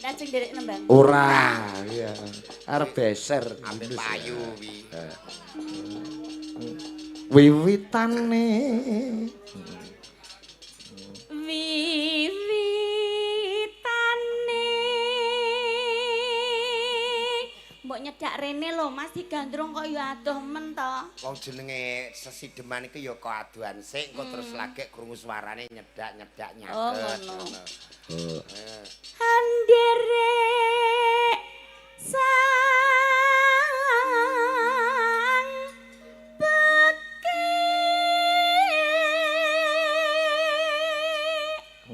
Kajeng nderek nembang. Ora, iya. Arep beser. Ape payu wi. Wiwitane Wiwitane. Mbok nyedak rene lho Mas, digandrung kok ya adoh men to. Wong jenenge sesideman iki ya kok adohan sik, engko terus lagek krungu suarane nyedak-nyedak nyaket. Oh, ngono. Oh. Anderek sang pekik.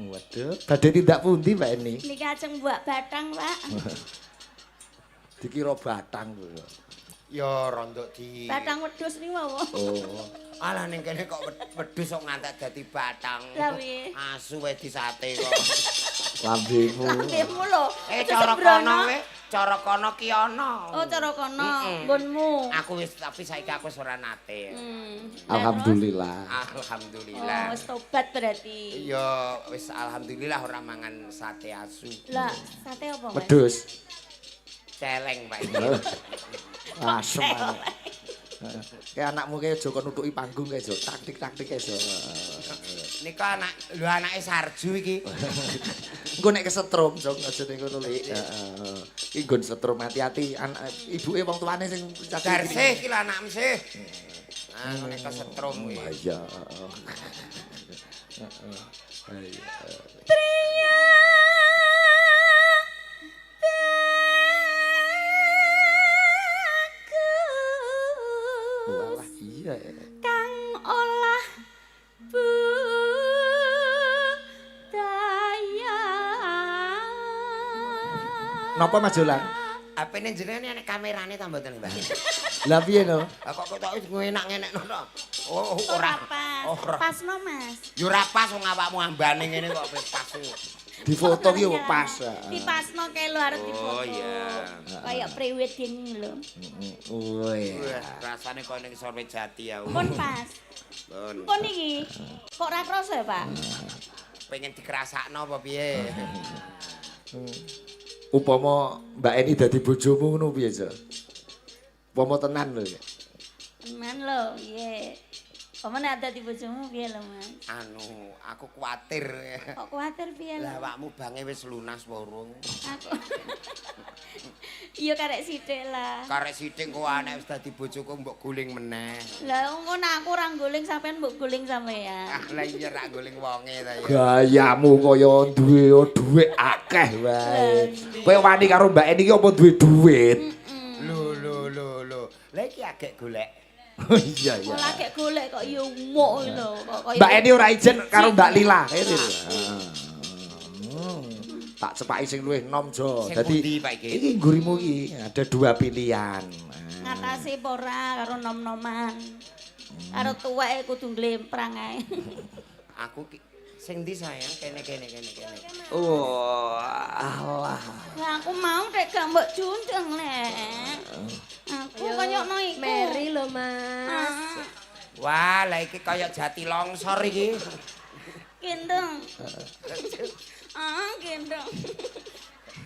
Waduh, badhe tindak pundi Mbak Eni? Niki ajeng buak batang, Pak. Dikira batang lho. Ya rondok di Batang wedhus niku wae. Oh. Alah ning kene kok wedhus kok ngantek dadi batang. Lah piye? Asu wae disate kok. Lambemu. Lambemu lho. Eh Aja cara sembrono. kono we, cara kono ki ana. Oh, cara kono, Mm-mm. nggonmu. Aku wis, tapi saiki aku wis ora nate. Lah, Alhamdulillah. terus? Alhamdulillah. Oh, wis tobat berarti. Ya wis alhamdulillah ora mangan sate asu. Lah, sate apa, Mas? Wedhus. Celeng, Pak. Asem. Kayak anakmu kayak aja kon nutuki panggung kayak jo, taktik-taktik kayak jo. Nika anak lho, anake Sarju iki. Engko nek kesetrum jong aja ning ngono li. Heeh. Iki nggon setrum hati-hati anak ibuke wong tuane sing Darsih iki lho anakmu sih. Ah, nek kesetrum kuwi. Wah iya. Heeh. Iya. Tria bagus Walah iya. kang olah budaya. Napa Mas Jolang? Apene jenengan nek kamerane ta mboten, Mbak? Lah piye no? Lah kok ketoke enak-enakno to. Oh, Ora ora. pas. Ora. Pasno, Mas. Ya ora pas wong awakmu ambane ngene kok wis pas. Difoto ki yo pas. Dipasno kae lho arep difoto. Oh iya. Kayak pre-wedding lho. Wih. Wah, rasane koyo ning Sorwe Jati ya. Pun pas. Pun. Pun iki. Kok ora krasa ya, Pak? Pengen dikerasakno apa piye? Upama Mbak Eni dadi bojomu ngono piye, Jo? Upama tenan lho. Tenan lho, piye? Apa nek dadi bojomu piye lho, Mas? Anu, aku kuwatir. Kok kuwatir piye lho? Lah awakmu bange wis lunas apa urung? Aku. Iya karek sithik lah. Karek sithik kok anek wis dadi bojoku mbok guling meneh. Lah ngono aku ora guling sampean mbok guling sampean. Ah lah iya rak guling wonge ta ya. Gayamu kaya duwe dhuwit akeh wae. Kowe wani karo Mbak Eni ki apa duwe dhuwit? Lho lho lho lho. Lah iki agek golek. Oh iya iya. Ora gek golek kok ya umuk lho, kok kaya Mbak Eni ora ijen karo Mbak Lila. Kene lho. Tak cepaki sing luwih nom, Jo. Sing Dadi pundi, Pak iki? iki nggurimu iki ada dua pilihan. Ngatasi apa ora karo nom-noman. Karo tuweke kudu nglemprang ae. Aku ki sing ndi sayang? Kene kene kene kene. Oh, alah. Lah aku mau nek gak mbok jundeng lek. Aku koyo no iku. Mary lho, Mas. Ah, Wah, lah iki kaya jati longsor iki. Gendong. Ah, gendong.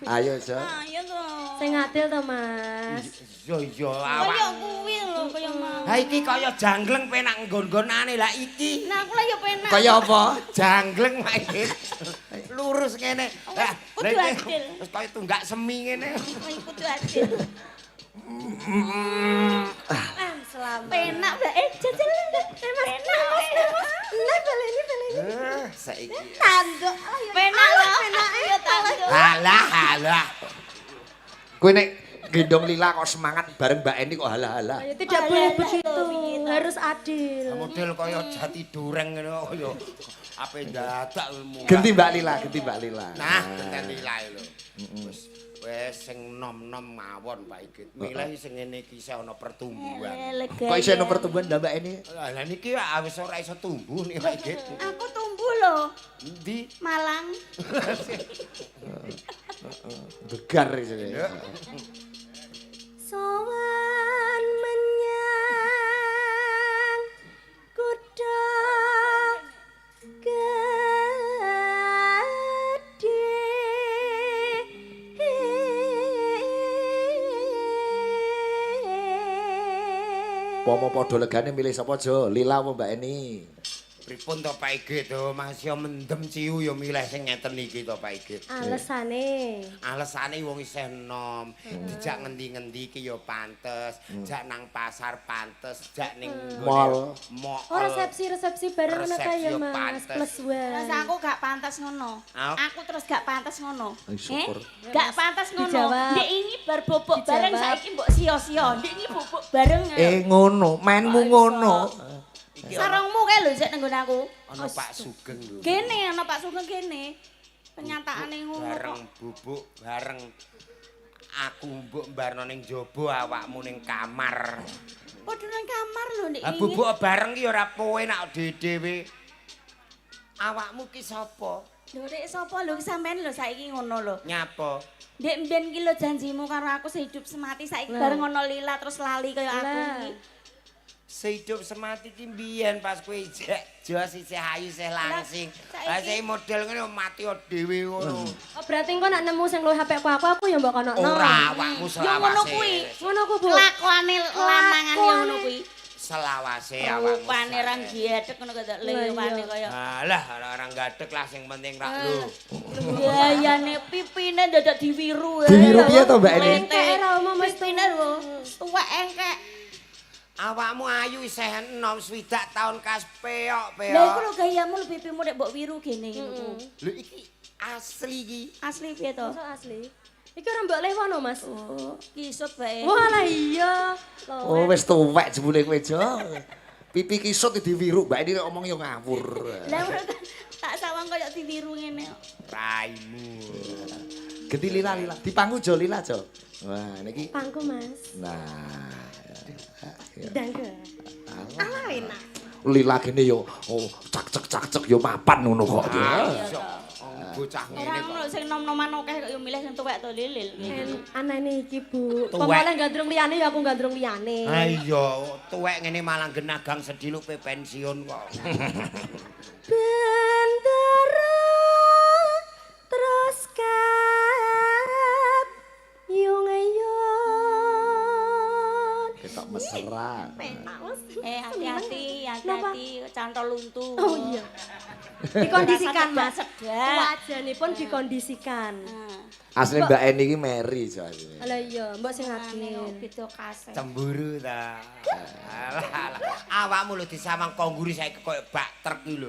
Ayo, Jo. Ayo to. Sing adil to, Mas. Iya iya Kaya awak. kuwi lho, kaya mau. Ha iki kaya janggleng penak nggon-nggonane lah iki. Nah, aku lah ya penak. Kaya apa? Janggleng Pak iki. Lurus ngene. Lah kudu lah iki adil. wis kaya tunggak semi ngene. Kowe kudu adil. Ah, selamat. Penak Mbak jajal. Penak. Nah, baleni baleni. Eh, saiki. Tanduk. Penak lho. Ya tanduk. Halah halah. Kowe nek gendong Lila kok semangat bareng Mbak Eni kok halah-halah. Ya, tidak boleh Alah, begitu. piye to? Harus adil. Model kaya jati dureng ngene kok ya ape dadak munggah. Genti Mbak Lila, genti Mbak Lila. Nah, genten Lila lho. Wis wis sing nom-nom mawon Pak Igit. Milih sing ngene iki isih ana pertumbuhan. Lega. Kok isih ono pertumbuhan Mbak Eni? Lah lah niki wis ora iso tumbuh nih Pak Igit. Aku tumbuh lho, Endi? Malang. Begar iki. Sowan menyang kutha gedhe. Umpama padha legane milih sapa Jo? Lila apa Mbak Eni? Pripun to Pak Igit to, masih mendem ciu ya milih sing ngeten iki to Pak Igit. Alesane. Alesane wong isih enom, dijak ngendi-ngendi iki ya pantes, jak nang pasar pantes, jak ning Mall. Mall. Oh, resepsi-resepsi bareng ngono kae ya, Resepsi yo Mas. pantes. Plus one. Terus aku gak pantas ngono. Aku terus gak pantas ngono. Ay, syukur. Eh? Gak pantas ngono. Dijawab. Ndek ini bar bobok bareng Dijawab. saiki mbok sia-sia. Ndek ini bobok bareng. Eh ngono, mainmu ngono. Iki ana Sarungmu kae lho sik nang nggon aku. ana Pak Sugeng lho. Kene ana Pak Sugeng kene. Kenyataane ngono Bareng kok. bubuk bareng aku mbok mbarno ning jaba awakmu ning kamar. Padha nang kamar lho ndek Lah ini. bubuk bareng ki ora penak dhewe. Awakmu ki sapa? Lho rek sapa lho sampean lho saiki ngono lho. Nyapa? Ndek mben ki lho janjimu karo aku sehidup semati saiki Lah. bareng ngono lila terus lali kaya aku Lah. iki. Sehidup semati ki mbiyen pas kowe ijek jos isih ayu isih langsing. Saiki- Lah saiki model ngene mati dhewe ngono. Oh, berarti engko nek nemu sing luwih apik ku aku ya mbok konokno. Ora awakmu Ya ngono selawase. kuwi. Ngono ku, Bu. Kelakuane lanangan ya ngono kuwi. Selawase awakmu. Rupane ra gedhek ngono kaya lewane kaya. Alah ora gadek lah sing penting rak lho. Gayane pipine dadak diwiru. Diwiru piye to, Mbak Eni? Engkek ora omong mesti. Pipine lho, tuwek engkek. Awakmu ayu isih enom 60 taun kas peok peok. Lah iku lho gayamu lho pipimu nek mbok wiru gene ngono ku. Lho iki asli iki. Asli piye to? Masa asli. Iki ora mbok lewono, Mas. Oh, kisut bae. Wah, lah iya. Oh wis tuwek jebule kowe Jo. Pipi kisut diwiru, Mbak Eni nek omong yo ngawur. Lah ora tak sawang kaya diwiru ngene kok. Raimu. Genti Lila Lila, dipangku Jo Lila Jo. Wah, niki. Pangku, Mas. Nah. Dangke. Alah enak. Lila gene yo oh cak cek cak cek yo mapan ngono kok. Iso bocah Ora ngene kok. ngono sing nom-noman akeh kok yo milih sing tuwek to Lilil. Anane iki, Bu. Tuwek. Pemoleh gandrung liyane ya aku gandrung liyane. Ha iya, tuwek ngene malah genagang sediluk pe pensiun kok. Bendera terus kap yung ayon. Ketok mesra. Penak, Mas. Eh hati-hati, hati-hati cantol luntu. Oh iya. Dikondisikan, Mas. Sedak. Wajanipun dikondisikan. Asline Mbak Eni iki meri Jo asline. Alah iya, mbok sing Ane adil. beda kase. Cemburu ta. Alah alah. Awakmu lho disawang kongguri saiki koyo bak truk iki lho.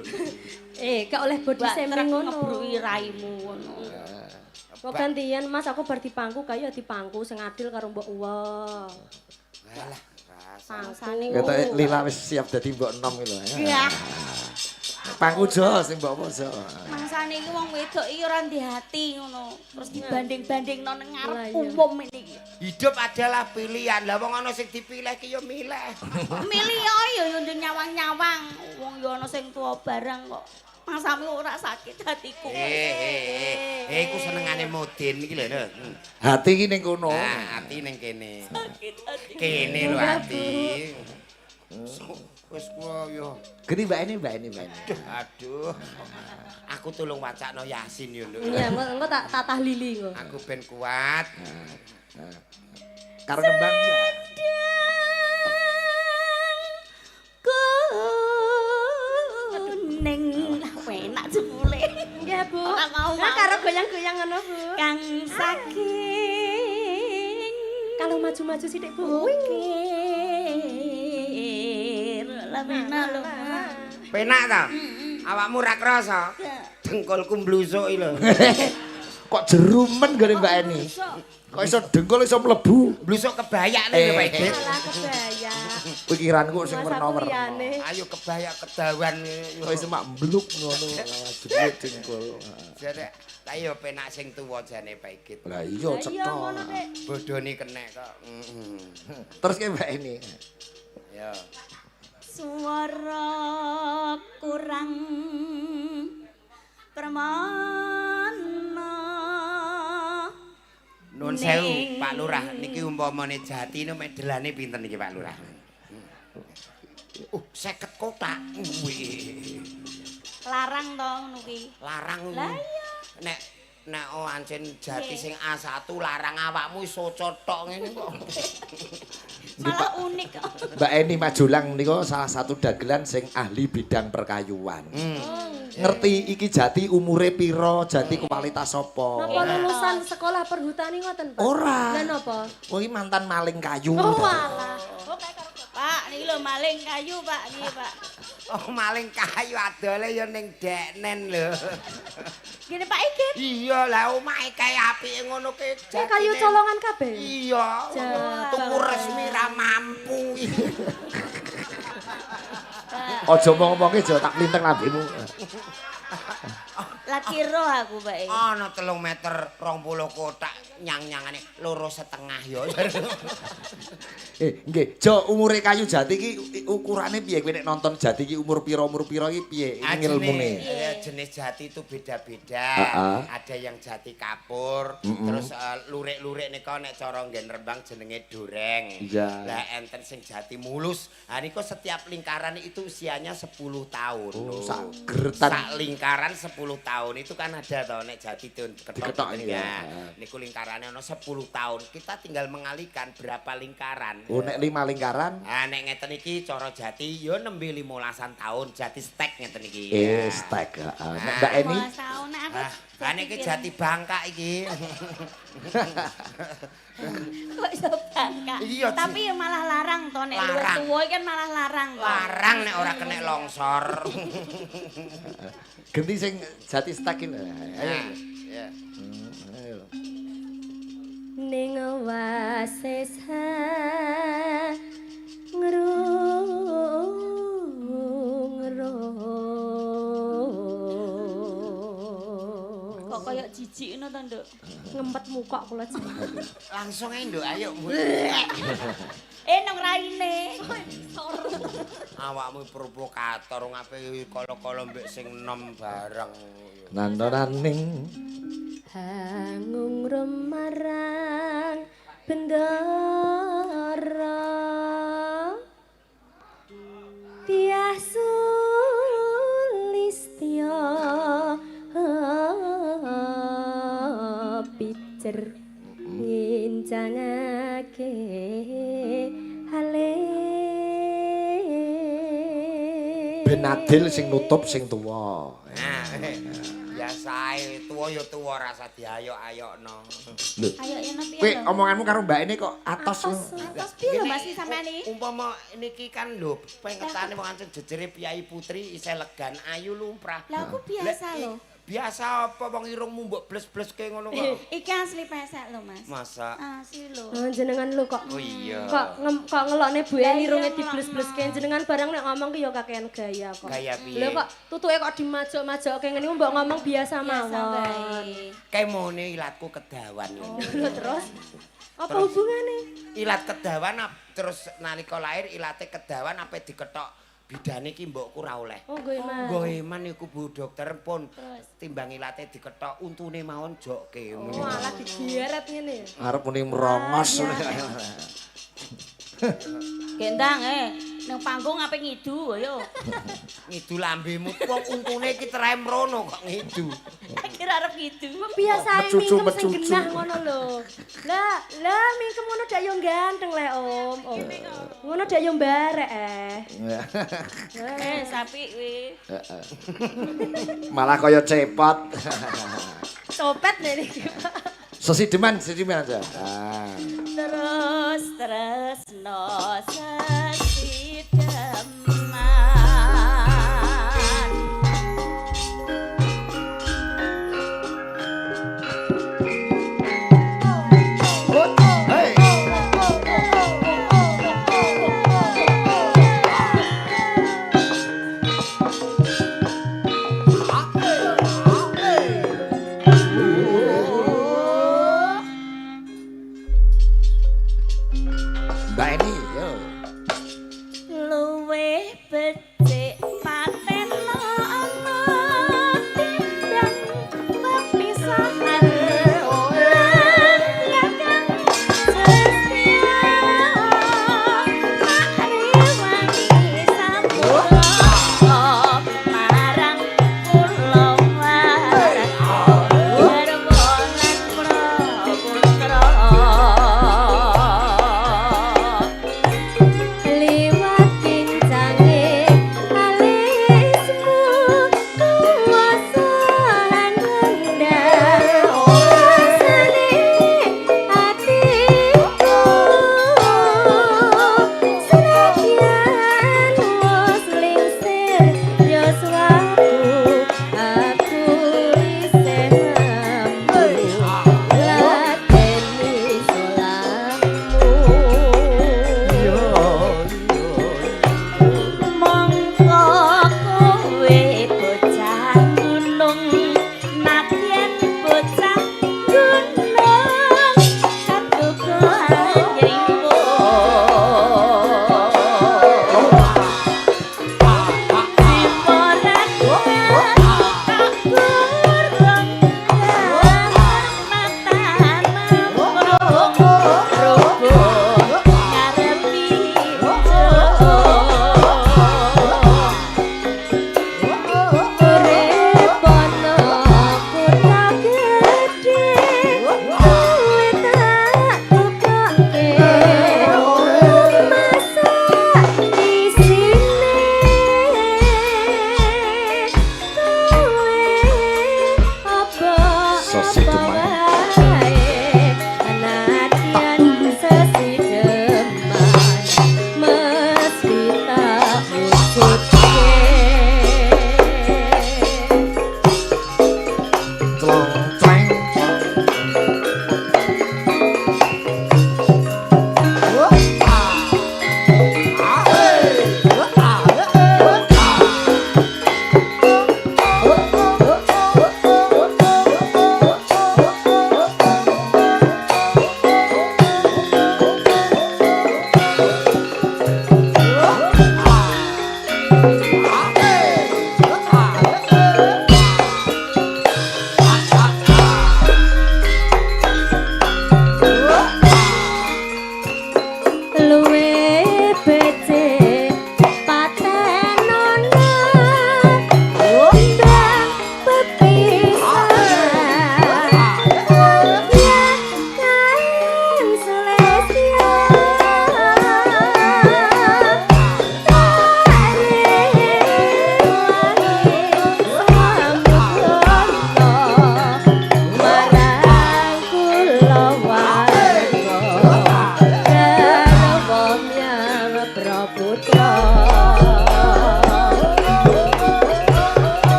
Eh, gak oleh body Bak shaming truk ngono. ngebruki raimu ngono. Kok gantian Mas, aku bar dipangku kaya dipangku sing adil karo mbok uwa. Alah, rasa. Pangku. Ketok Lila wis siap dadi mbok enom iki lho. Iya. Pangku Jo sing mbok apa Jo. Mangsane iki wong wedok iki ora ndek hati ngono. Terus dibanding-bandingno nang ngarep Lah, iya. umum ini iki. Hidup adalah pilihan. Lah wong ana sing dipilih ki ya milih. Milih yo yo yo nyawang-nyawang. Wong yo ana sing tuwa barang kok. Mangsamu ora sakit hatiku. Eh, iku senengane Mudin iki lho. lho. Hati iki ning kono. Nah, ati ning kene. Sakit hati. Kene lho ati. Wis kula yo. Genti Mbak Eni, Mbak Eni, Mbak Eni. Aduh. Aku tulung wacakno Yasin yo, Nduk. Iya, engko tak tatah lili engko. Aku ben kuat. Karo nembang Mbak. Kuning lah enak jebule. Nggih, Bu. Ora mau, Nah, mau. karo goyang-goyang ngono, Bu. Kang saking Kalau maju-maju sithik, Bu. ukir. Lah enak lho. Penak ta? Awakmu ra krasa? Dengkulku mblusuk iki lho. Kok jerumen gone Mbak Eni. Kok iso dengkul iso mlebu. Blusuk kebayak lho Pak Igit. Alah kebaya. Pikiranku sing Mas aku werna-werna. liyane. Ayo kebayak kedawan. Kok iso mak mbluk ngono jebule dengkul. Jare, ta yo penak sing tuwa jane Pak Igit. Lah iya Lah iya cetha. ngono, Dek. Bodoni kenek kok. Heeh. Terus ke Mbak Eni. Ya. Suara kurang permana. Nuwun sewu Pak Lurah, niki umpamane jati niku medelane pinten niki Pak Lurah? 50 kotak. Wih. Larang to ngono kuwi. Larang. Lah iya. Nek nek oh ancen jati sing A1 larang awakmu iso cothok ngene kok. Malah unik kok. Mbak Eni Majulang niku salah satu dagelan sing ahli bidang perkayuan. Ngerti iki jati umure pira, jati kualitas apa? Napa lulusan sekolah perhutani ngoten, Pak? Ora. Lah napa? Wong iki mantan maling kayu. Oh walah. Pak, niki lho maling kayu, Pak, niki, Pak. Oh, maling kayu adole ya ning deknen lho. Gini Pak Igit. Iya lah omahe kae apike ngono ki. Ini kayu colongan kabeh. Iya. Tuku resmi ra mampu. Aja omong-omonge aja tak plinteng lambemu. Lagi roh aku, Pak. Ana 3 meter 20 kotak nyang-nyangane 2,5 ya. Nggih, Jo umure kayu jati iki ukurane piye kowe nek nonton jati iki umur pira iki piye ngilmune? Jenis jati itu beda-beda. Ada yang jati kapur, terus lurik-lurik nika nek cara nggen Rembang jenenge doreng. Lah enten sing jati mulus. Ha nika setiap lingkaran itu usianya 10 tahun. Oh, sak geretan. Sak lingkaran 10 tahun itu kan ada toh nek jati Diketok ini ya. Niku lingkarannya ono 10 tahun. Kita tinggal mengalihkan berapa lingkaran. Oh, nek 5 lingkaran. Ah nek ngeten iki cara jati ya nembe 15-an tahun jati stek ngeten iki. Stek. Heeh. Nek Mbak Eni 15 tahun nek aku. Ah, niki jati bangka iki. Kok iso bangka? Iya, Tapi ya malah larang to nek luwih tuwa iki kan malah larang to. Larang nek ora kena longsor. Genti sing jati stek iki. Ayo. Ya. Ayo. Ning wasesa ngrung. Kok koyo jijik ngono to, Nduk? Ngempet muka kula jenengan. Langsung ae, Nduk, ayo. Nang raine. Awakmu provokator ngape kala-kala mbek sing enom bareng. Nandonaning Hangung remarang bendara tiah sulistya pijer ngincangake hale ben adil sing nutup sing tuwa. Nah, biasae tuwa ya tuwa rasa diayok-ayokno. Lho. Ayo yen piye? Kowe omonganmu karo Mbak ini kok atos. Atos piye lho Mas sampean iki? Umpama niki kan lho pengetane wong ancen jejere Piyai Putri isih elegan ayu lumrah. Lah aku biasa lho. Biasa apa wong irungmu mbok bles-bleske ngono kok. Iki asli pesek lho Mas. Masa? Asli lho. Oh, jenengan lho kok. Oh iya. Kok kok ngelokne Bu Eni irunge Lah iya, dibles-bleske jenengan barang nek ngomong ki ya kakean gaya kok. Gaya piye? Lho kok tutuke kok dimajok-majokke ngene mbok ngomong biasa mawon. Kemone ilatku kedawan ngene. Lho terus apa hubungane? Ilat kedawan terus nalika lahir ilate kedawan ape diketok bidane iki mbokku ra oleh. Oh, nggo eman. Nggo eman iku Bu dokter pun timbang ilate diketok untune mawon jokke. Oh, alah digeret ngene ya. Arep muni merongos. Gendang nang panggung ape ngidu ayo. Ngidu lambemu wong untune iki terae mrono kok ngidu. Akhir arep ngidu. Biasae Mecucu, mingkem sing mecucu. genah ngono lho. Lah, lah mingkem ngono dak yo ganteng lek Om. Om. Ngono dak yo mbarek Sapi kuwi. Malah kaya cepot. Copet nek niki. Sesideman, sesideman aja. Ah. Terus tresno sesideman. Hey. Mbak Eni, yo.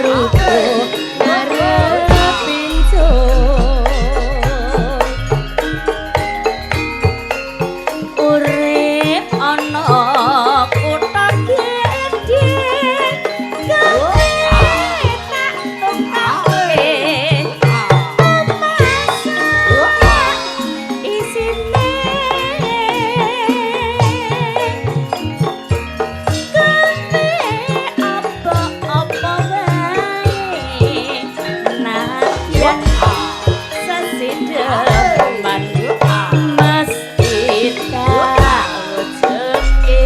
rubuh ngarep ingsun. Urip ana kutha gedhe gawe tak tumpake omah isine kene apa-apa wae nadyan sesidheman mesti tak wujudke.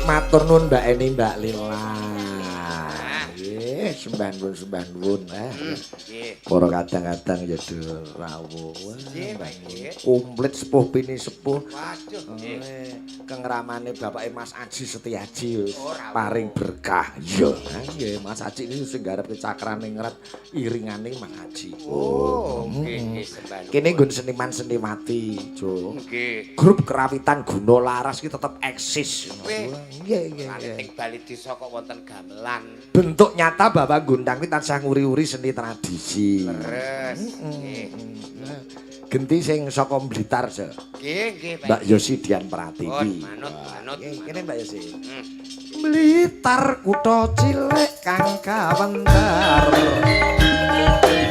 Matur nuwun Mbak Eni, Mbak Lila. Nggih, sembah nuwun, sembah nuwun. Nggih. Para kadang-kadang ya do rawuh. Wah, Nggih, Mbak Pak, nggih. Komplit sepuh pini sepuh. Waduh, nggih. Kengramane bapake Mas Aji Setiaji wis Oh, rawuh. paring berkah. Iya, nggih Mas Aji ini sing garap cakrane ngrat iringane Mas Aji. Oh, nggih, nggih sembah nuwun. Kene nggon seniman seniwati, Jo. Nggih. Grup Kerawitan Guna Laras ki tetep eksis. Weh. Nggih, nggih, Lan nggih. ing Bali Desa kok wonten gamelan. Bentuk nyata bahwa Gondang kuwi tansah nguri-uri seni tradisi. Leres. Nggih. Genti sing saka Blitar, Jo. Nggih, nggih, Pak. Mbak Yosi Dian Pratiwi. Pun, manut, manut. Nggih, kene Mbak Yosi. Hmm. Blitar kutha cilik kang kawentar.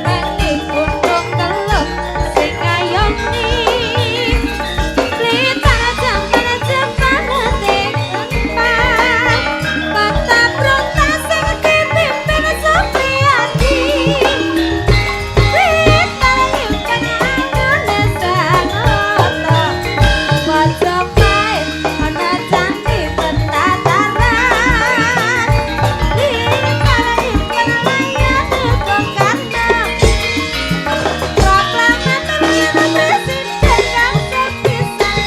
Nanging gunung teluk sing ngayomi Blitar jaman-jamanate empat Kota berontak sing dipimpin Supriyadi Blitar nyimpen Indonesia ngoto Mojopahit ana candi petataran Blitar nyimpen layar Bung Karno Proklamator Presiden kang sepisan.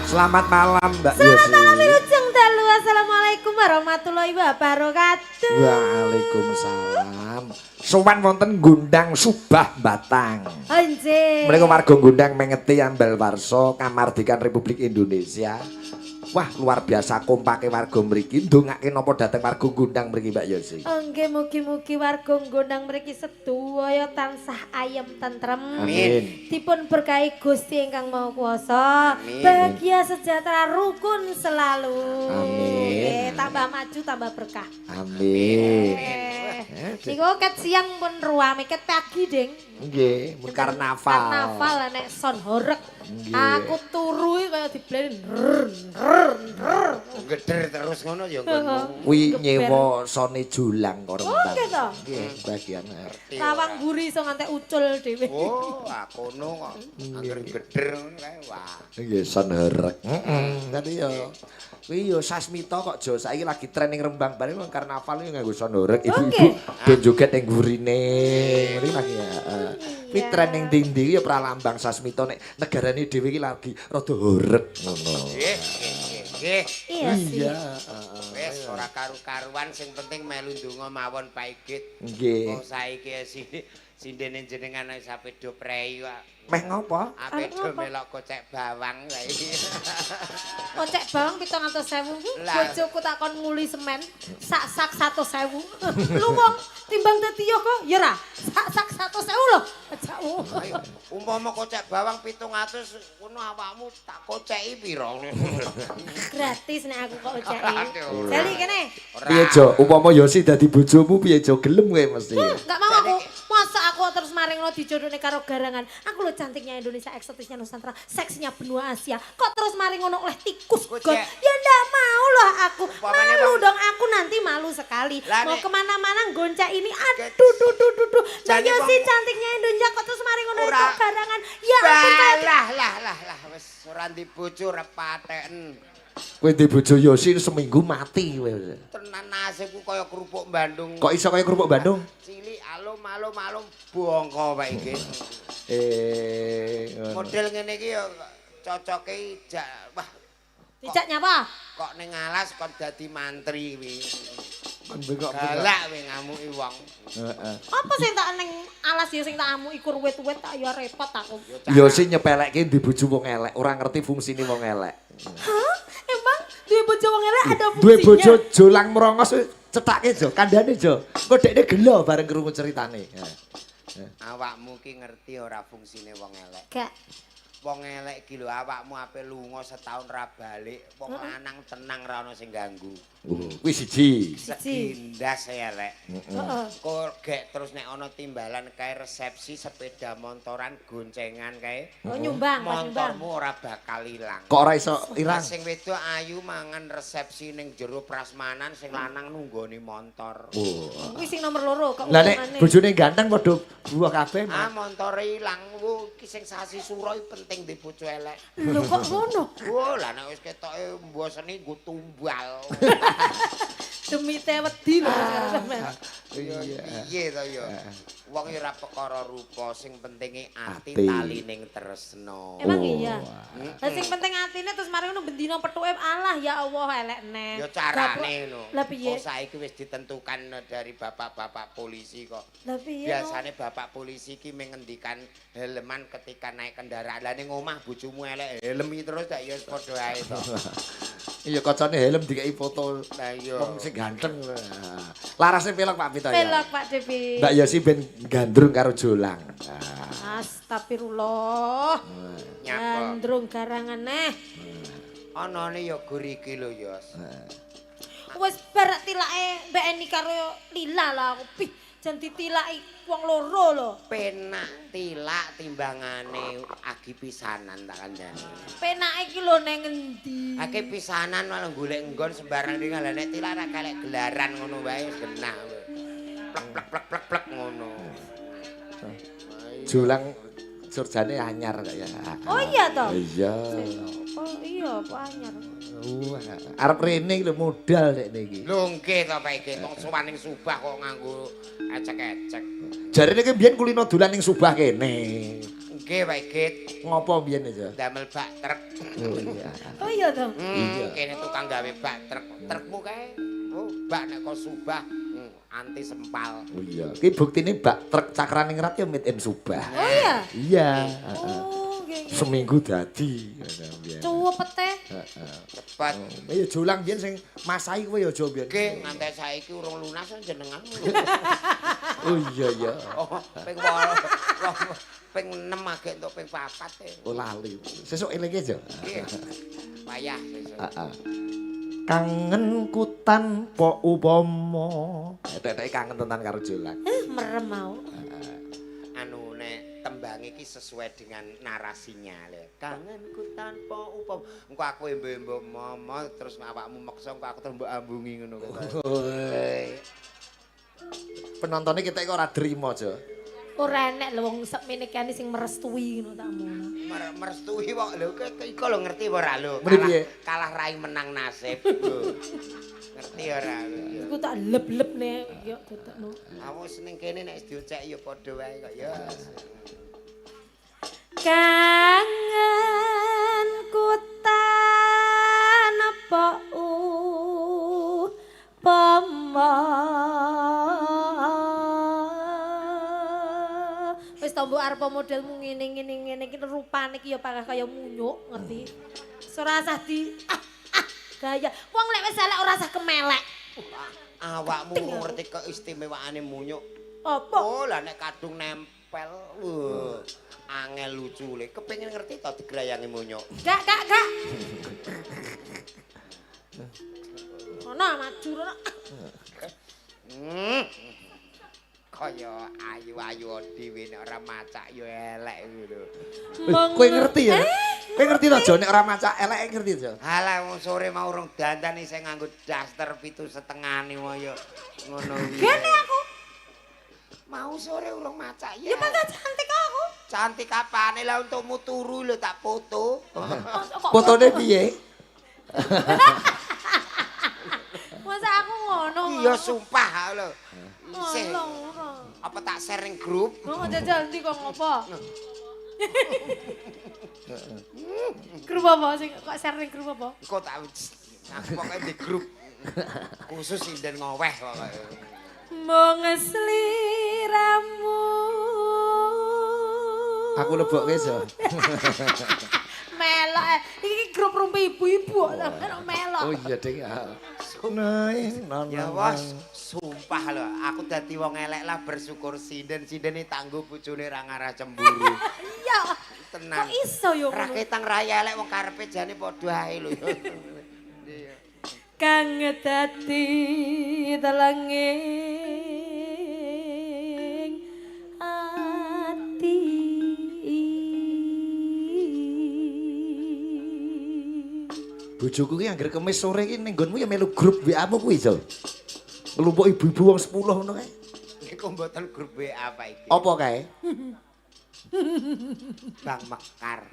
Selamat malam Mbak Selamat Yosi. malam wilujeng dalu. Assalamualaikum warahmatullahi wabarakatuh. Waalaikumsalam. Sowan wonten Gondang Subah Batang. Anjir. Mereka warga Gondang mengeti ambal warsa kamardikan Republik Indonesia. Wah, luar biasa kompake warga mriki. Ndongake napa dhateng warga Gondang mriki Mbak Yosi. Nggih, mugi-mugi warga Gondang mriki sedaya tansah ayem tentrem. Amin. Dipun berkahi Gusti ingkang Maha Kuwasa. Amin. Bahagia sejahtera rukun selalu. Amin. Nggih, tambah maju tambah berkah. Amin. Niku ket siang pun ruame ket pagi, Ding. Nggih, mun karnaval. Karnaval nek son horeg. Nggih. Aku turu iki kaya dibleni. Rrr, rrr, rrr. Geder terus ngono ya nggonmu. Kuwi nyewa sone julang karo Oh, nggih to? Nggih, bagian. Lawang buri iso ngantek ucul dhewe. Oh, aku kono kok. Angger geder ngono kae wah. Nggih, son horeg. Heeh, tadi yo kuwi yo Sasmita kok Jo saiki lagi tren ning Rembang bareng wong karnaval iki nganggo son horeg ibu-ibu ben joget ning gurine. Ngene lagi ya. Kuwi tren ning ndi-ndi ya pralambang Sasmita nek negarane dhewe iki lagi rada horeg ngono. Nggih, nggih, nggih. Iya sih. Iya, heeh. Wis ora karu-karuan sing penting melu ndonga mawon Pak Igit. Nggih. Oh saiki sindene jenengan wis ape do prei kok. Meh ngopo? Ape do melok kocek bawang saiki. Kocek bawang 700.000 ku Lah. bojoku tak kon nguli semen sak-sak 100.000. Lu wong timbang dadi yo kok ya ra. Sak-sak 100.000 lho. Ajakmu. Ayo, umpama kocek bawang 700 ngono awakmu tak koceki pira? Gratis nek aku kok oceki. Aduh. Jali kene. Ora. Piye Jo, upama Yosi dadi bojomu piye Jo gelem kowe mesti. Enggak mau aku. Masa Aku terus maring ngono dijodhone karo garangan. Aku lho cantiknya Indonesia, eksotisnya Nusantara, seksinya benua Asia. Kok terus maring ngono oleh tikus Kok, got. Cek? Ya ndak mau loh aku. Umpamane Malu wong- dong aku, nanti malu sekali. Lah, Mau nek- kemana-mana goncak ini. Aduh, duh, duh, duh, duh. Mbak Jane Yosi wong- cantiknya Indonesia kok terus maring ngono Ora. itu garangan. Ya ampun kayak Lah lah lah lah wis ora ndi bojo ora paten. Kowe ndek bojo Yosi seminggu mati kowe. Tenan nasibku kaya kerupuk Bandung. Kok iso kaya kerupuk Bandung? Cilik alum alum alum bongko Pak iki. Ngono. Model ngene iki ya cocoke jak wah Dijak nyapa? Kok ning alas kon dadi mantri kuwi. Kon bengok-bengok. Galak kowe ngamuki wong. Heeh. Apa sing tak ning alas ya sing tak amuki kurwet-wet tak ya repot aku. Yosi nyepelekke di bojo wong elek, ora ngerti fungsine wong elek. Hah? Emang duwe bojo wong elek ada fungsinya? Duwe bojo jolang merongos cethake jo, kandhane jo. Engko dekne gelo bareng krungu ceritane. Awakmu ki ngerti ora fungsine wong elek. Gak. Wong elek ki lho awakmu ape lunga setahun ra balik, wong lanang tenang ra ono sing ganggu. Oh, kuwi siji. Siji. Segindas elek. Heeh. Kok gek terus nek ana timbalan kae resepsi sepeda montoran goncengan kae. Oh nyumbang, pas nyumbang. Montormu ora bakal ilang. Kok ora iso irang? Sing wedok ayu mangan resepsi ning jero prasmanan, sing lanang nunggoni montor. Oh. Kuwi sing nomor loro kok Lah nek bojone ganteng padha buah kabeh. Ah montore ilang, wo iki sing sasi sura iki penting di bojo elek. Lho kok ngono? Wo lah nek wis ketoke mboseni nggo tumbal. Demi te wedi lho karo sampean. Iya piye to ya. Wong ya ora perkara rupa, sing pentinge ati Ati. talining tresno. Emang Oh. iya. Lah sing penting atine terus mari ngono bendina pethuke alah ya Allah elek neh. Ya carane ngono. Lah piye? Oh saiki wis ditentukan dari bapak-bapak polisi kok. Lah piye? no? Biasane bapak polisi ki mengendikan helman ketika naik kendaraan. Lah ning omah bojomu elek helmi terus tak ya wis padha ae to. Iya kocone helm dikeki foto Lah iya. wong sing ganteng. Larasne pelok Pak Pito ya. Pelok Pak Devi. Mbak Yosi ben gandrung karo Jolang. Ah. Astagfirullah. Nyapa? Gandrung garangan neh. Anane ya gur iki lho, Yos. Wis bar tilake Mbak Eni karo Lila lah aku. Pih, jan ditilaki wong loro lho. Penak tilak timbangane agi pisanan tak kandhani. Penake iki lho neng endi? Agi pisanan malah golek nggon sembarang ning lah nek tilak ra kalek gelaran ngono wae wis genah. Plek plek plek plek plek ngono. Jolang surjane anyar kok ya. Oh iya toh? Iya. Oh iya, apa anyar. Wah, arep rene iki lho modal nek niki. Lho nggih to Pak iki, wong sowan ning Subah kok nganggo ecek-ecek. Jarene ki mbiyen kulino dolan ning Subah kene. Nggih Pak iki, Ngopo mbiyen aja? damel bak truk. Oh iya. Oh iya toh. Iya. Kene tukang gawe bak truk. Trukmu kae. Oh, bak nek kok Subah anti sempal. Oh iya. Ki buktine bak truk Cakraningrat ya made in Subah. Oh iya. Iya. Heeh. Oh, nggih. nggih. Seminggu dadi ngono mbiyen. Cuwepet teh. Cepet. Oh, ya Jolang biyen sing masahi kowe ya aja biyen. Nggih, nganti saiki urung lunas jenenganmu. Oh iya iya. Oh, ping 8, ping 6 agek entuk ping 4 e. Oh lali. Sesuk elinge aja. Nggih. Payah sesuk. Heeh. Kangenku tanpa upama. Etek-eteke kangen tenan karo Jolang. Merem mau. Anu nek tembang iki sesuai dengan narasinya lho. Kangenku tanpa upama. Engko aku embo-embo momo terus awakmu meksa engko aku terus mbok ambungi ngono kok. Woi. Penontonnya kita kok ora drimo, Jo. Ora enek lho wong sekmene kene sing merestui ngono tak ngono. Merestui kok lho iko lho ngerti apa ora lho. Meni piye? Kalah rai menang nasib. Lho. Ngerti ora? Iku tak leb-leb nek yo dodokno. Aku seneng kene nek diocek ya padha wae kok ya. Kangenku tanpa upama. Wis to mbok arep modelmu ngene ngene ngene iki rupane iki ya pangah kaya munyuk ngerti. Wis ora usah di gaya. Wong lek wis elek ora usah kemelek. Awakmu ngerti keistimewaane munyuk. Apa? Oh, lah nek kadung nempel. Wah, angel lucu le. Kepengin ngerti to digrayangi munyuk. Gak gak gak. Ono maju rono. Kaya ayu-ayu dhewe nek ora macak ya elek ngono. Kowe ngerti ya? Kowe ngerti to Jo nek ora macak elek ngerti Jo? Halah wong sore mau urung dandan isih nganggo daster 7,5 wae ya ngono kuwi. Gene aku. Mau sore urung macak ya. Ya mangga cantik aku. Cantik apane lah untukmu turu lho tak foto. Fotone piye? Masa aku ngono. Iya sumpah lho. Isih. Apa tak share ning grup? Kok jajal ndi kok ngopo? Grup apa sing kok share ning grup apa? Engko tak aku pokoke di grup khusus sinden ngoweh pokoke. Mung sliramu. Aku lebokke Jo. Melok. Iki grup rumpi ibu-ibu kok sampean melok. Oh iya ding. Ya wes, sumpah lho, aku dadi wong elek lah bersyukur sinden-sindene tanggo bojone ra ngarah cemburu. Iya. Tenan. Kok iso yo Ra ngono? ketang raya elek wong karepe jane padha ae lho. Kang dadi telenging ati. Bojoku ki anggere kemis sore ki ning nggonmu ya melu grup WA-mu kuwi Jo. Ngelumpuk ibu-ibu wong 10 ngono kae. Niku mboten grup WA Pak iki. Apa kae? Bank Mekar.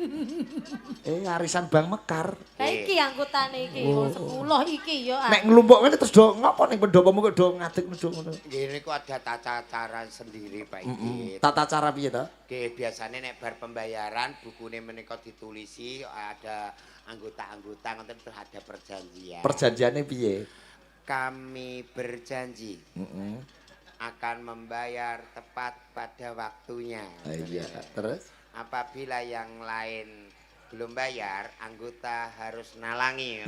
Arisan Bank Mekar. Lah iki anggotane iki wong 10 iki ya. Nek nglumpuk ngene terus do ngopo ning pendopomu kok do ngadeg do ngono. Nggih niku ada tata cara sendiri Pak iki. Tata cara piye to? Nggih biasane nek bar pembayaran bukune menika ditulisi ada anggota-anggota ngoten terus ada perjanjian. Perjanjiane piye? Kami berjanji akan membayar tepat pada waktunya. Iya, terus apabila yang lain belum bayar, anggota harus nalangi.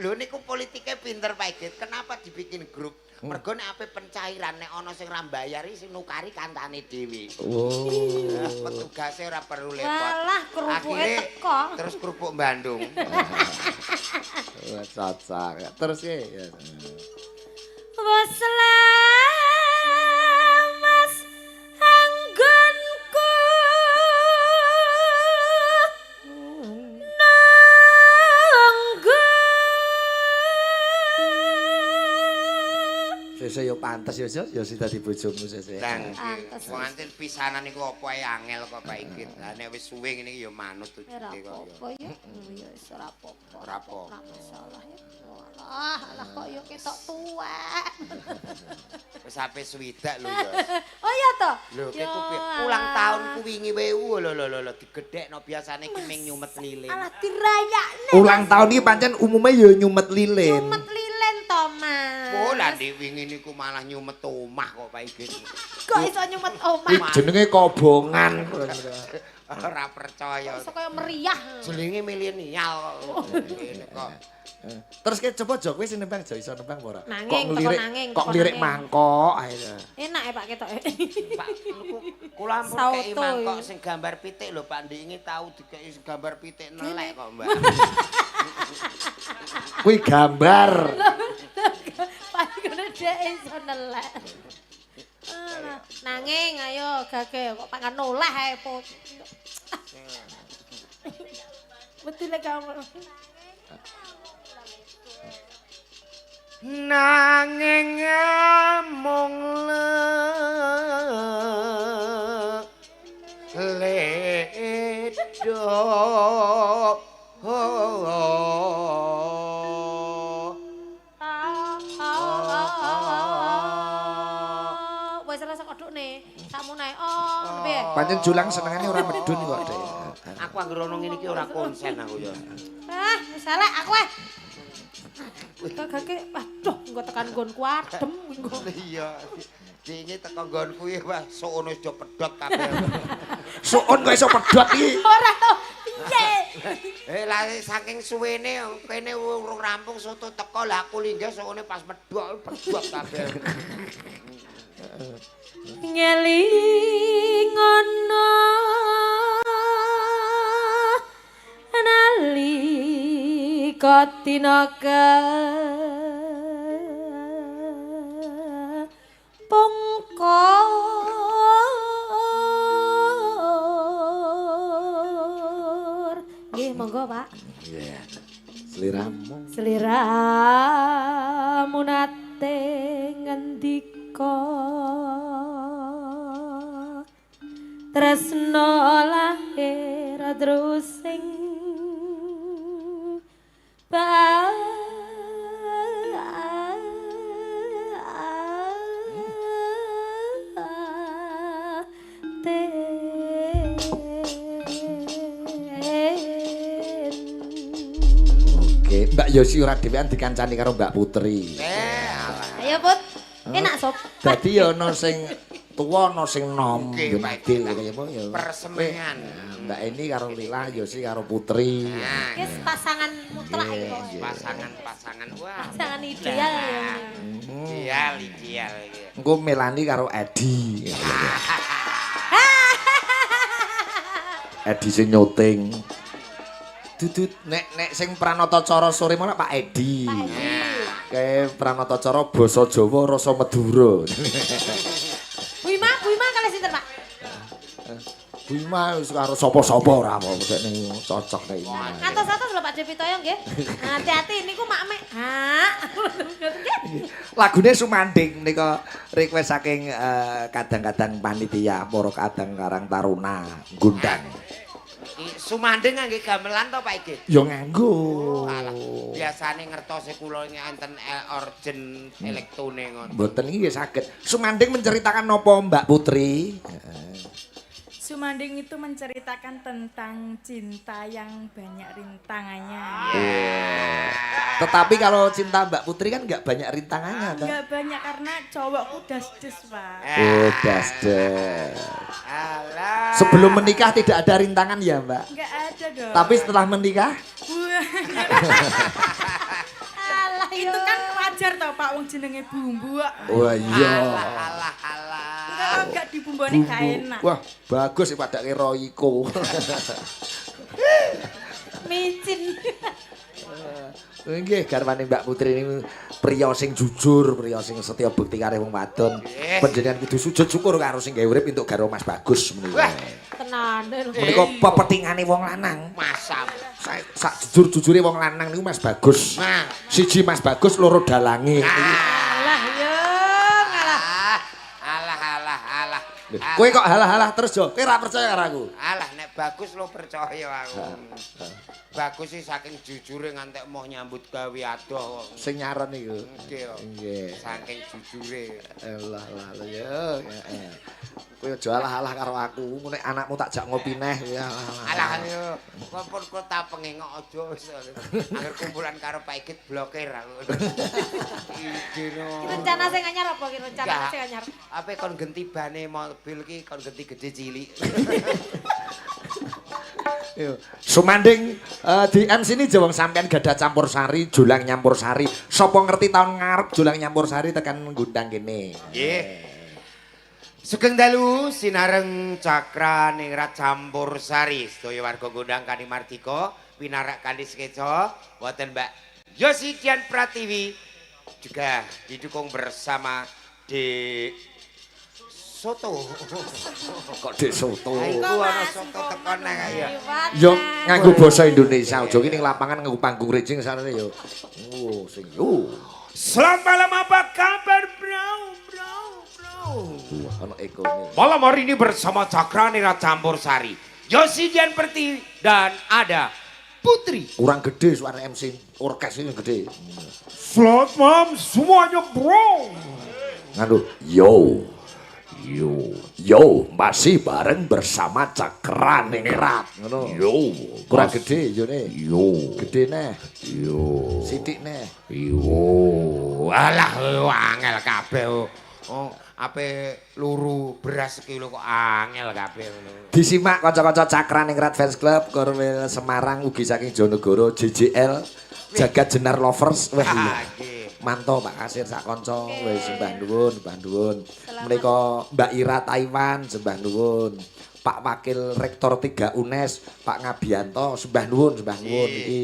Lho niku politiknya pinter Pak Igit. Kenapa dibikin grup? Mergo nek ape pencairan nek ana sing ra mbayari sing nukari kancane dhewe. Oh. Petugase ora perlu repot. Walah kerupuke teko. Terus kerupuk Bandung. Wah, cocok. Terus ya. Wes lamas anggonku nunggu. Sesuk ya pantes ya, Jos, ya sing dadi bojomu sesuk. Pantes. Wong anten pisanan niku apa ae angel kok Pak Igit. Lah nek wis suwe ngene iki ya manut Ora tujuke kok. apa-apa ya. Ya wis ora apa-apa. Ora apa-apa. Ora masalah ya. Alah, alah kok ya ketok tuwek. Wis sampe swidak lho ya. Oh iya toh? Lho keku piye? Ulang tahunku wingi wewu lho lho lho digedhekno biasane ki ming nyumet lilin. Alah dirayakne. Ulang tahun iki pancen umume ya nyumet lilin. Nyumet lilin to, Mas. Oh lah ndek wingi niku malah nyumet omah kok Pak Igit. Kok iso nyumet omah? Kuwi jenenge kobongan. Ora percaya. Iso kaya meriah. Jenenge milenial kok. Ngene kok. Terus ke coba Jo kowe sing nembang Jo iso nembang apa ora? Nanging, teko nanging, kok teko lirik nanging. mangkok ae. Enak ya Pak ketoke. Pak niku kula ampun kei mangkok sing gambar pitik lho Pak ndek ingi tau dikei sing gambar pitik nelek kok Mbak. Kuwi gambar. Pak ngono dhek iso nelek. Nanging ayo gage kok pangan noleh ae po. Mesti lek kamu. Nanging amung ledo. Wis ora sak kodhokne, sakmono ae. Oh, piye? Pancen Julang senengane ora medun kok, Dek. Aku anggere ono ngene iki ora konsen aku ya. Ah, wis elek aku eh. Gagake, aduh, engko tekan nggonku adem kuwi engko. Iya. Dinge teko nggonku iki wah sokono wis do pedhot kabeh. Soon kok iso pedhot iki. Ora to, piye? Eh lah saking suwene kene urung rampung soto teko lah aku linggih sokone pas medhok pedhot kabeh. Ngeling ngono nalika dina Iya. Sliramu. Sliramu nate ngendika tresno lahir terus sing Oke, Mbak Yosi ora dhewean dikancani karo Mbak Putri. Ayo Put, enak sob. Dadi ya ana sing tuwa ana sing nom. Nggih, Ya adil kaya apa ya. Persemengan. Mbak Eni karo Lila, Yosi karo Putri. Nah, Wis pasangan mutlak iki pokoke. pasangan-pasangan wah. Pasangan ideal ya. Ideal, ideal iki. Engko Melani karo Edi. Edi sing nyuting. Dudut nek nek sing Pranatacara sore mau Pak Edi. Pak Edi. Kayak Pranatacara basa Jawa rasa Madura. Bu Ima, Bu Ima kalih sinten, Pak? Bu Ima wis karo sapa-sapa ora apa-apa nek cocok nek ini. Atos-atos lho Pak Devi Toyo nggih. Hati-hati niku makme. Ha. Nggih. Lagune Sumanding menika request saking kadang-kadang panitia para kadang Karang Taruna Gundang. Sumanding ngangge gamelan to Pak Igit? Ya nganggo. Alah, biasane ngertose kula enten organ elektone ngono. Mboten iki nggih saged. Sumanding menceritakan napa Mbak Putri? Sumanding itu menceritakan tentang cinta yang banyak rintangannya. Tetapi kalau cinta Mbak Putri kan nggak banyak rintangannya, toh? Enggak banyak karena cowokku das-des, Pak. Oh, das-des. Alah. Sebelum menikah tidak ada rintangan ya, Mbak? Enggak ada dong. Tapi setelah menikah? Alah itu kan wajar toh Pak wong jenenge bumbu. Wah, iya. Alah, alah, alah. Kalau enggak dibumboni gak enak. Wah, bagus sih padake Royco. Micin. Nggih, garwane Mbak Putri ini priya sing jujur, priya sing setia bukti karo wong wadon. Panjenengan kudu sujud syukur karo sing gawe urip entuk garwa Mas Bagus menika. Wah. Tenane lho. Menika pepetingane wong lanang. Masam. Sak jujur-jujure wong lanang niku Mas Bagus. Nah. Siji Mas Bagus, loro dalange. Alah yo ngalah. Alah, alah, alah. Kowe kok halah-halah terus, Jo? Kowe ora percaya karo aku? Alah nek bagus lo percaya aku. Bagus sih saking jujure ngantek moh nyambut gawe adoh kok. Sing nyaron niku. Nggih. Nggih. Saking jujure. Alah lah ya. Kowe aja alah-alah karo aku. Nek anakmu tak jak ngopi neh ya. Alah yo. Kok pun kok ta pengengok aja wis. Angger kumpulan karo Pak Igit blokir aku. Ide no. Rencana sing anyar apa ki rencana sing anyar? Ape kon genti bane mobil ki kon genti gede cilik. Sumanding di MC ini jawang sampean gadah campur sari, julang nyampur sari. Sopo ngerti tahun ngarep julang nyampur sari tekan Gundang kene. Nggih. Sugeng dalu sinareng cakra ningrat campur sari. Sedaya warga Gundang Kanimardika pinarak kanthi skeca wonten Mbak Yosi Dian Pratiwi juga didukung bersama di Soto. Kok Dek Soto? Iku ana soto teko nang ya. Yo nganggo basa Indonesia, aja ki ning lapangan nganggo panggung rejing sarene yo. Oh, sing yo. Selamat malam, apa kabar bro, bro, bro. Wah, ana ekone. Malam hari ini bersama Cakra Nira Campur Sari, Yosi Dian Pertiwi dan ada Putri. Kurang gede suara MC orkes ini gede. Selamat malam semuanya bro. Nganggo yo. Yo, yo masih bareng bersama Cakra Ningrat. Ngono. Yo, Kurang gede yone. Yo, Gede neh, yo, sithik neh. yo. Alah, angel kabeh. Oh, ape luru beras sekilo kok angel kabeh ngono. Disimak kanca-kanca Cakra Ningrat Fans Club Korwil Semarang ugi saking Jonegoro JJL Jagat Jenar Lovers. Wah iya. Manto Pak Kasir sak kanca wis sembah nuwun, sembah nuwun. Menika Mbak Ira Taiwan sembah nuwun. Pak Wakil Rektor 3 UNES Pak Ngabianto sembah nuwun, sembah nuwun iki.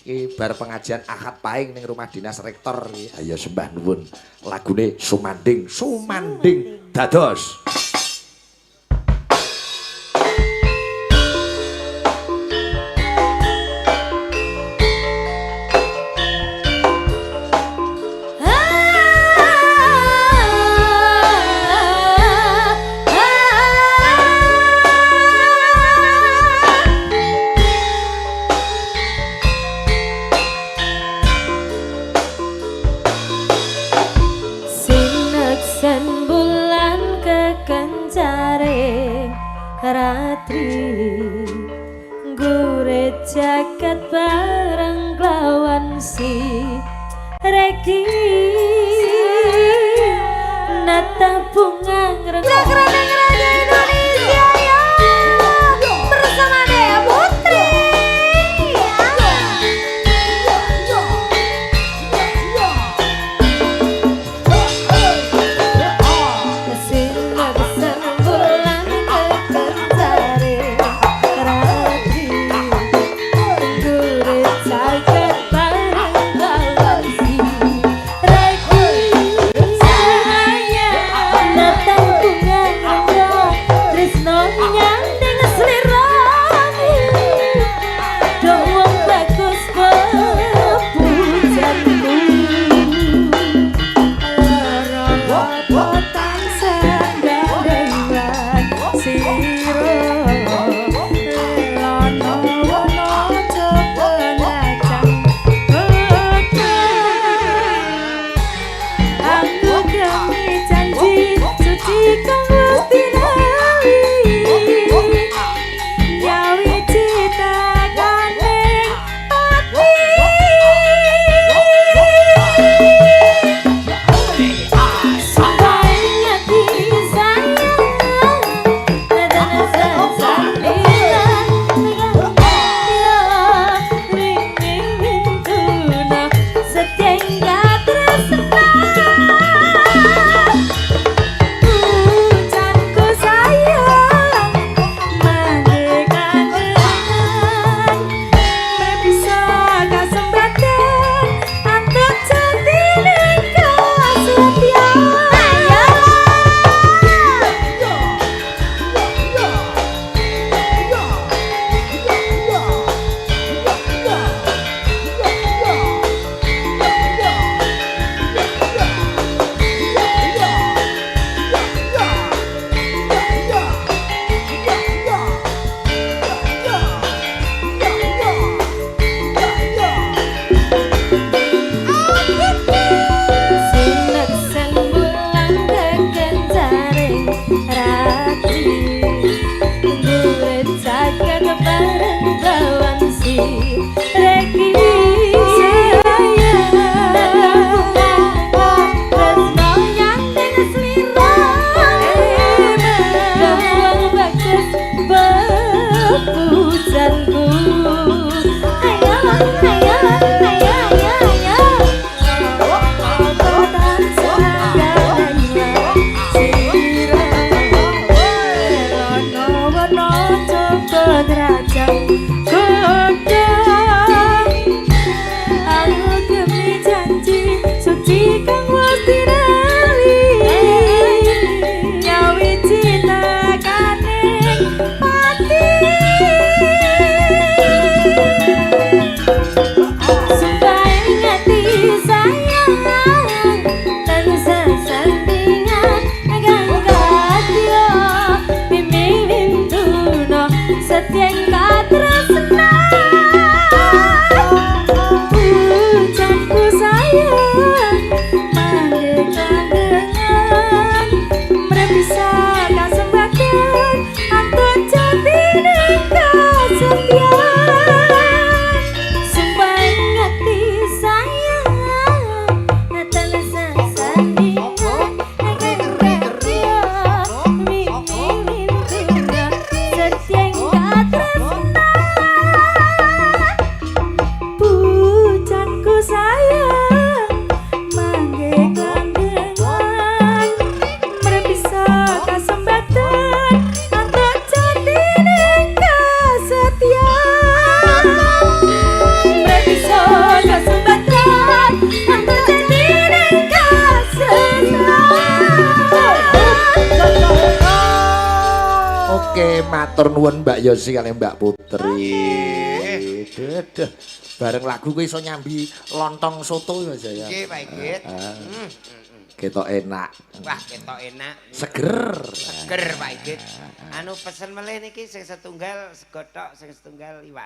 Iki bar pengajian Ahad Paing ning rumah dinas rektor iki. Ayo sembah nuwun. Lagune Sumanding, Sumanding dados. Kekencaring ratri gure jagat bareng klawan si regi nata bunga ngreng Raja Indonesia ya bersama Dea Putri. Bulan kekencare ratri gure jagat bareng lawan si regi nata bunga ngrenggo tresno nyanding sliramu do wong bagus pepujanku. Sineksen bulan kekencaring ratri gure jagat bareng lawan si regi tresno nyanding sliramu wong bagus pepujanku. Ayo ayo ayo ayo ayo. Sumpah ngati sayang tansah sandingan kang kadya bimbing wintuna setya katresnan Ucapku sayang mangke kangengan mrebisa kasembatan antuk jatine kasetyan. Sumpah ngati sayang tansah sandingan kang kadya bimbing wintuna setya katresnan. Pujanku sayang mangke kangengan mrebisa kasembatan antuk jatine kasetyan mrebisa kasembatan antuk jatine kasetyan. Oke, matur nuwun Mbak Yosi kalih Mbak Putri. Deduh, bareng lagu kowe iso nyambi lontong soto ya, Mas ya. Nggih, Pak Igit. Ketok enak. Wah, ketok enak. Seger. Seger, Pak Igit. Anu pesen melih niki sing setunggal sego tok, sing setunggal iwak.